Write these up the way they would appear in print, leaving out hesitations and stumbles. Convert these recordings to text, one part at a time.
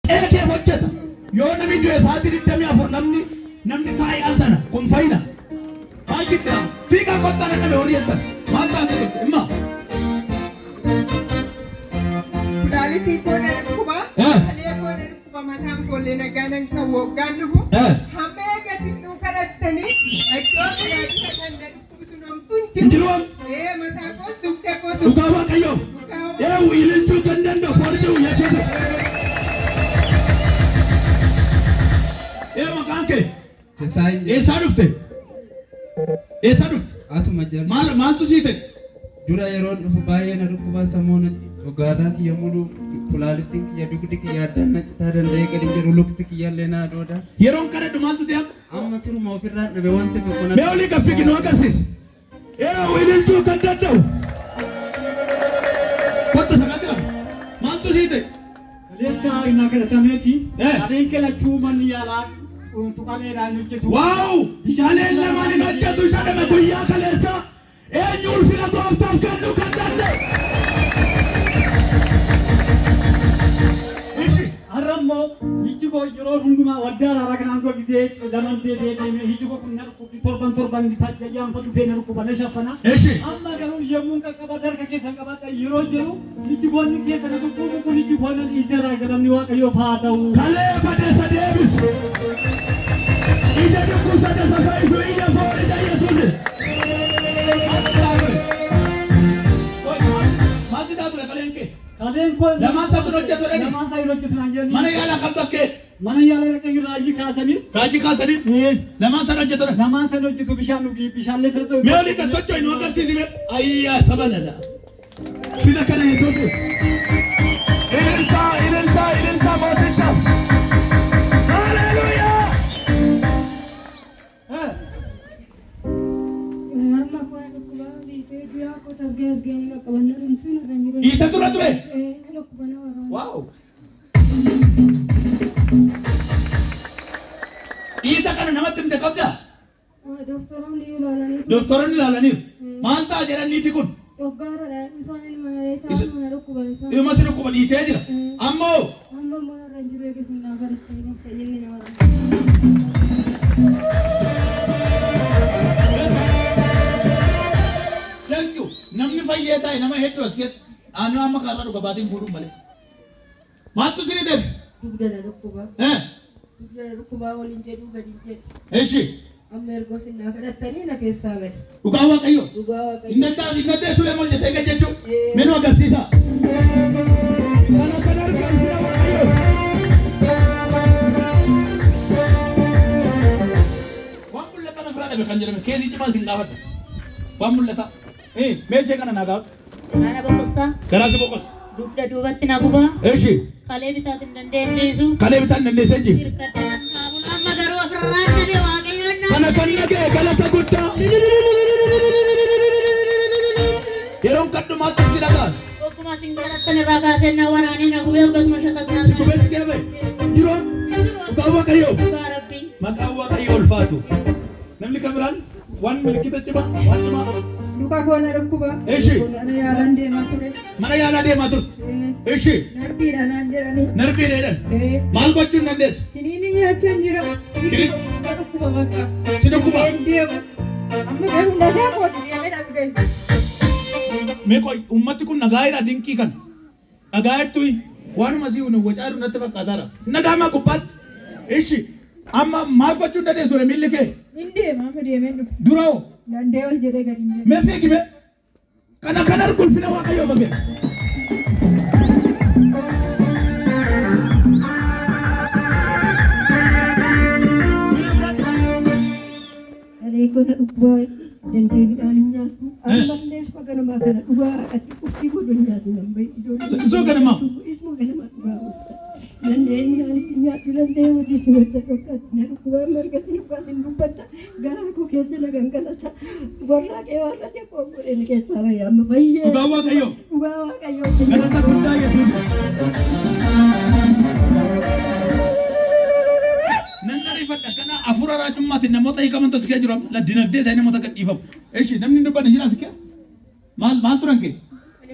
Qe'ee keef hojjeta. Yoo namni du'e sa'aatii 24 namni namni taa'e al sana kun fayyina. Maal jidda? Fiigaa kottaa dhaqabe horii jettan. Maal taate dhufte? Imma. Kulaalitii koo na dhukkuba. Kalee koo na dhukkuba. Mataan koollee nagaa nan qabu waggaan dhufu. Hamma eegatiin nuu kadhattanii iddoo kanaa dhufe kan na dhukkubsu namtu hin Hin jiru. jiru am. Ee mataa koo dugda koo Dhugaa Waaqayyoo. Dhugaa Waaqayyoo. Eewu ililchuu kan danda'u foolichi Yesuus. Ee maqaan kee Sisaayin jedhama. eessaa dhufte? Eessaa dhufte? Asuma jala. Maal maaltu sii ta'e? Dura yeroon dhufu baay'ee na dhukkuba sammuu na coggaarraa kiyya mulu kulaalittiin kiyya dugdi kiyya addaan na citaa danda'ee gadi hin jedhu lukti kiyya illee na adooda. Yeroon kadhadhu maaltu ta'e amma? Amma siruma ofirraan dhabe wanti tokko na Mee olii gad fiigi nu agarsiisi. Eewu ililchuu kan danda'u. Kottu sagal qabi. Maaltu sii ta'e? Kaleessa innaa kadhatameeti. Eh. Kaleen kee lachuu manni yaalaa tuqameedhaan hojjetu. Waaw! Kaleen lamaan hin hojjetu isa dhame guyyaa kaleessa. Eenyu ulfina gooftaaf kennuu kan danda'u? Ishi. Har'a immoo ijji koo yeroo hundumaa waldaa araaraa kanaan dura gizee laman deebi'ee deemee ijji koo kun na dhukkubdi torban torban jayyaanfa dhufee na dhukkuba na shaffana. Ishi. Amma garuu yommuun qaqqaba harka keessan qabadha yeroo jedhu ijji koonni keessa na dhukkubu kun ijji koo na dhiiseera galanni Waaqayyoof haa ta'u. Kalee badeessa deebisu. Ija dhukkubsate isa fayyisu ija foon ija Yesuusi. Maal si taa ture kaleen kee? Kaleen koo Lamaan isaatu hin hojjetu dhaqi. Lamaan isaa hin hojjetu naan jedhanii. Mana yaalaa kan bakkee Mana yaalaa dhaqanii raajii kaasanii. raajii kaasanii lamaan isaa hojjetu dhaqi. Lamaan isaa hojjetu bishaan dhugi bishaan illee fudhatu. Mee olii kan socho'e nu agarsiisi mee. Ayyaa saba lala. Fida kana Yesuusi. Ililtaa ililtaa ililtaa mooticha. Haleluuyaa. Harma koo dhukkubaa biifee du'aa koo tasgee asgee qaqqabannaa dhumsuun irra hin jiru. Dhiita tura ture. Na dhukkuba na waraana. Waaw. Dhiita kana namatti himte qabdaa? Doktoroonni ilaalanii ture. Doktoroonni ilaalaniiru. Maal ta'a jedhan niiti kun? Coggaarradha. Isaan ilma taa'uma na dhukkuba isaan. Dhuma si dhukkuba dhiitee jira. Ammoo Amma immoo irra hin jiru eegisuun naa kadhattanii fayyinni na waraana. Thank you. Namni fayyee taa'e nama hedduu as keessa. Naannoo amma kaarraa dhuga baatiin fuudhuun malee. Maaltu isinii deebi? Dugda na dhukkuba. Dugda na dhukkubaa waliin jedhuu gadi hin jedhu. Eshi. Amma ergoo sinnaa kadhattanii na keessaa bade. Dhugaa Waaqayyo. Dhugaa Waaqayyo. Hin danda'a hin dandeessu lee maal jettee gad jechuu. Mee nu agarsiisa. Kana kan argamu fira Waaqayyo. Waan mul'ata na firaa dhabe kan jedhame keesii cimaa isin gaafadha. Waan mul'ata. Mee ishee kana naa gaafadhu. Garaa na boqossa. Garaa si boqossa. Dugda duubatti na guba. Eshi. Kalee bitaatiin danda'ee ciisu. Kalee bitaan dandeessee ciiftu. Hirkadhee nan taabula. Amma garuu ofirraa dhabe Waaqayyoon naa Kana kan dhaga'e galata guddaa. Yeroon kadhumaatti si dhagaan. Okkuma isin kadhattan irraa kaasee na waraanee na gubee akkasuma shatatnaa. Si gubee si deeme. Jiroon dhugaa Waaqayyoo. Dhugaa Rabbii. Maqaan Waaqayyoo ulfaatu. Namni kan biraan waan milikkita cimaa waan cimaa. Luka koo na dhukkuba. Eshi. Mana yaalaan deemaa ture. Mana yaalaa deemaa turte. Eshi. Narbiidha naan jedhanii. Narbii dheedhan. Maal gochuu hin dandeessu? Kiniini nyaachaa hin jira. Kiniin? Na dhukkuba bakka. Si dhukkuba? Hin deemu. Amma garuu nagaa kooti deemeen as gahe. Mee qoy uummati kun nagaa jira dinqii kana. Dhagaa jirtuyi waanuma sii wacaa jiru natti fakkaataara. Nagaa maa gubbaatti. Ishi amma maal gochuu hin dandeessu ture miilli kee? Hin deema amma deemeen dhufe. Dura hoo? Dandee ol jedhee gadi hin jedhu. Mee fiigi mee? Kana kan argu ulfina Waaqayyoo bakee. Kalee koo na dhukkubaa dandee midhaan hin nyaadhu. Ammallee isuma ganamaa kana dhugaa ati qurxii godhu hin nyaatu nan bahi. Isuma ganamaa? Isuma ganamaa dhugaa gooftaa. Dandee midhaan hin nyaadhu dandee hojii si hojjedhu akkaati na dhukkubaa marga si dhukkubaa sin dubbatta garaa koo keessa na gangalata. Warraaqee warra koo godhe keessaa bahe amma fayyee. Dhugaa Waaqayyoo. Dhugaa Waaqayyoo. Galata guddaa Yesuus. Nan ariifadha kana hafuura raajummaatiin namoota hiikaman tokko kee jiru la dinagdee isaanii namoota gad dhiifamu. Eshi namni hin dubbanne jira as kee? Maal maal turan kee?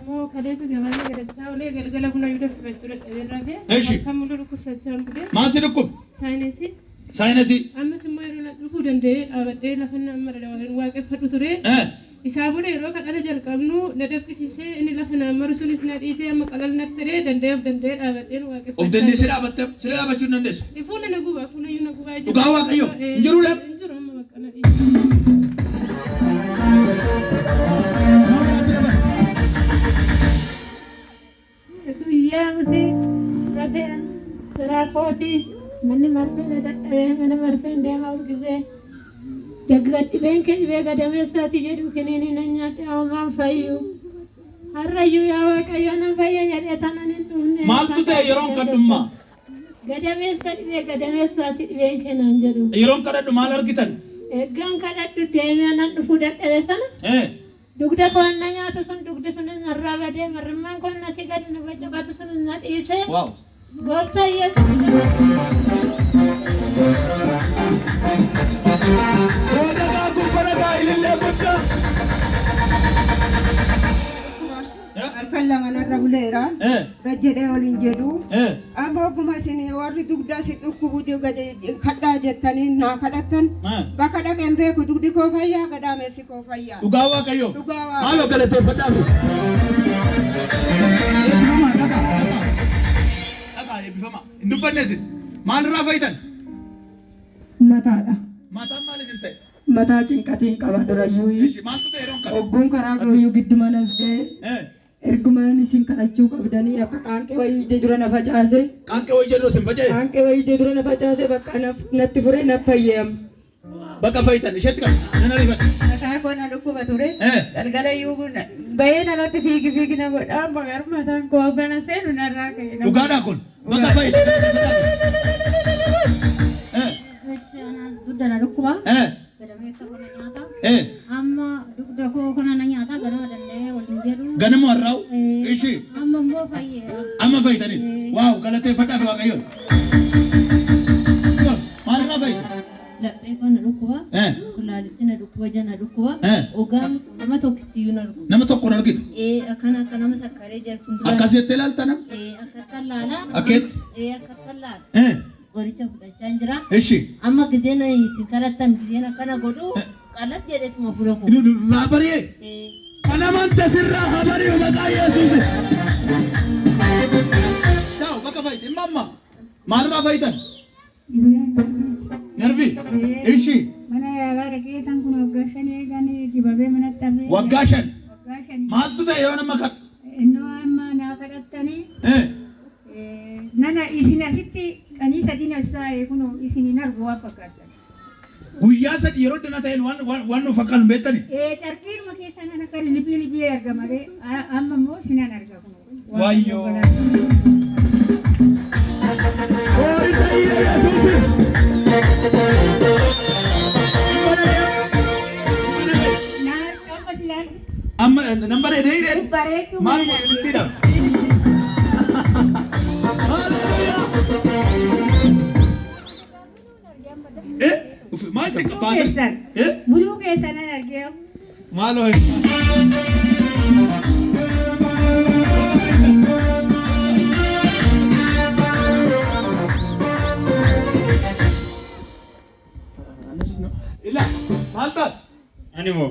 Immoo kaleessa gabaanee gadachaa olee galgala buna iyyuu danfifachuu dadhabee rafee Eshi. halkan muluu dhukkubsachaa hin bulee Maal si dhukkube? saayinsii. Saayinsii. Ammas immoo yeroo na dhufuu danda'ee dhaabadhee lafa nama waaqeffadhu ture. Isaa booda yeroo kadhata jalqabnu na dafqisiisee inni lafa na maru sunis na dhiisee amma qalal na ta'ee danda'ee of danda'ee dhaabadheen waaqeffachaa Of dandeessee dhaabatte sila dhaabachuu hin dandeessu. Fuula na guba, fuula iyyuu na gubaa jira. Dhugaa Waaqayyo, hin jiruu dha? Hin jiru amma bakka na dhiise. Guyyaa miti rafeen garaa kooti manni marfee na dadhabee mana marfeen deemaa urgisee dhibeen kee dhibee gadameessaati jedhu kiniini nan nyaadhe homaan fayyu. Har'ayyuu yaa Waaqayyo nan fayya jedhee tanan hin dhufne. Maaltu ta'e yeroon kadhummaa? Gadameessa dhibee gadameessaati dhibeen kee naan jedhu. Yeroon kadhadhu maal argitan? Eeggaan kadhadhu deemee nan dhufuu dadhabe sana dugda koo na nyaatu sun dugdi sun narraa badee marrimmaan koo na si gadi na bacaqatu sun na dhiise. Waaw. Gooftaa Yesuus. Boodagaa gubbaragaa ilillee guddaa. Halkan lama narra buleera. Gad jedhee ol hin jedhu. Amma ogguma isin warri dugda isin dhukkubu kadhaa jettanii naa kadhattan. Bakka dhaqeen beeku dugdi koo fayyaa gadameessi koo fayyaa. Dhugaa Waaqayyo. Dhugaa Waaqayyo. Maaloo galateeffadhaafi. Eebbifamaa dhagaa dhagaa. Dhagaa eebbifamaa. Hin dubbanne isin. Maalirraa fayitan? Mataadha. Mataan maal isin ta'e? Mataa cinqatiin qaba durayyuu. Maaltu ta'e yeroon kana? Ogguun karaa gooyyuu giddu manas ga'e. Ergumaan isin kadhachuu qabdanii akka qaanqee wayii dura na facaase. Qaanqee wayii jedhu isin faca'e? Qaanqee wayii dura na facaase bakka natti fure na fayyam. Bakka fayitan isheetti qabu. Nan ariifadha. Mataa koo na dhukkuba ture. Galgala iyyuu bahee nalatti fiigi fiigi na godha. Amma garuu mataan koo gana seenu narraa ka'e. Dhugaadhaa kun. Bakka fayitan. Dugda na dhukkuba. Gadameessa koo na nyaata. Amma dugda koo kana na nyaata ganama danda'ee waliin jedhu. Ganama warraa'u. Ishi. Amma immoo fayyeera. Amma fayyitanii. Waaw galateeffadhaaf Waaqayyoon. Maalirraa fayyite? Laphee koo na dhukkuba. Kulaalitti na dhukkuba, jana dhukkuba. Ogaan nama tokkitti iyyuu na dhukkuba. Nama tokko argitu. Akkana akka nama sakkaree jiru fuuldura. Akkas jettee ilaalta nama? Akkatti laala. Akkeetti? Akkatti laala. Qoricha fudhachaa jira. Ishi. Amma gizeen isin kadhattan gizeen akkana godhu qalal jedheetuma fuula koo. Irraa bari'ee? Kan amante sirraa haa bari'u maqaa Yesuusi. Ciao bakka fayyite. Imma amma maalirraa fayitan? Narvi. Ishi. Mana yaalaa dhaqee tan kun waggaa 5 eeganii dibabee manatti hafee. Waggaa 5. Waggaa 5. Maaltu ta'e yeroo nama kadhu? Innoo amma naa kadhattanii. Nana isin asitti qanii sadiin as taa'e kun isin hin argu waan fakkaattan. Guyyaa 3 yeroo dana ta'een waan nu fakkaatu beektani? Carqiinuma keessa nan akka libii libii arga malee amma immoo isinan arga kun. Wayyoo. Horii ta'ee Yesuusi. Amma nan bareedee hiree? Bareedu. Maal godhe? Maal ta'e Keessan. Buluu keessan nan argee. Maaloo. Ila maal taate? Ani moo?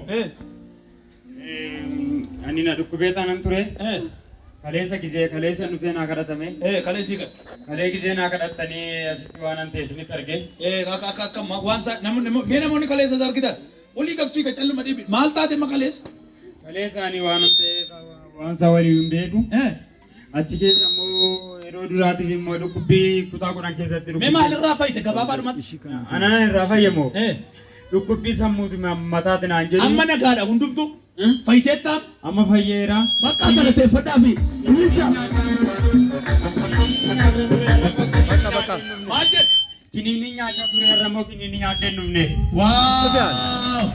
Ani na dhukkubee taanan ture. Kaleessa gizee kaleessa dhufee naa kadhatame. Kaleessi kadha. Kalee gizee naa kadhattanii asitti waan an ta'e isinitti arge. Akka akka akka waan isaa namni mee namoonni kaleessa isa argitan olii qabsii ka calluma dhibi maal taate ma kaleessa? Kaleessa ani waan an ta'e waan isaa walii hin beeku. Achi keessa immoo yeroo duraatiif immoo dhukkubbii kutaa 10 keessatti Mee maalirraa fayyite gabaabaadhumatti? Anana irraa fayyamoo? Dhukkubbii sammuuti mataati naan jedhu. Amma nagaadha hundumtu. Fayyiteettaa? Amma fayyeera. Bakka galateeffadhaafi ililcha. Maal jedhe? Kiniinii nyaachaa ture irra immoo kiniinii nyaadhee hin dhufne. Waaw!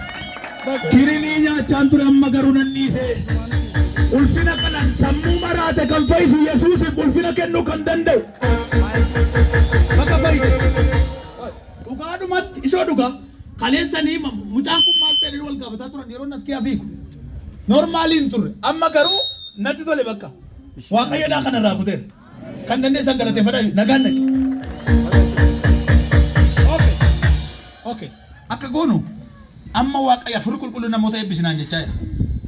Kiniinii nyaachaan ture amma garuu nan dhiise. Ulfina kanan sammuu maraate kan fayyisu Yesuusiif ulfina kennuu kan danda'u. Bakka fayyite. Dhugaadhumatti isoo dhugaa. Kaleessanii mucaan kun maal ta'e wal gaafataa turan yeroo nas kee fiigu. Normaaliin turre. Amma garuu Natti tole bakka. Waaqayyoodhaa kanarraa kuteera. Kan dandeessan galateeffadhaa nagaan dhaqi. Okay. Okay. Akka goonu amma Waaqayyo hafuurri qulqulluun namoota eebbisinaan jechaa jira.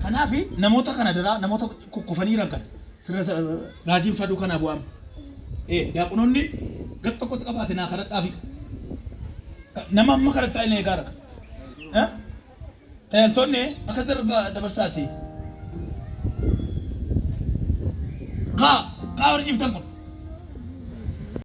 Kanaaf namoota kana daraa namoota kukkufanii jiran kana sirna raajiin faduu kanaa bu'aama. Ee daaqunoonni gar tokkotti qabaate naa kadhadhaafi. Nama amma kadhattaa inni eegaa jira. Eh? Tajaajiltoonni akka darba dabarsaati. Kaa kaa warri ciiftan kun.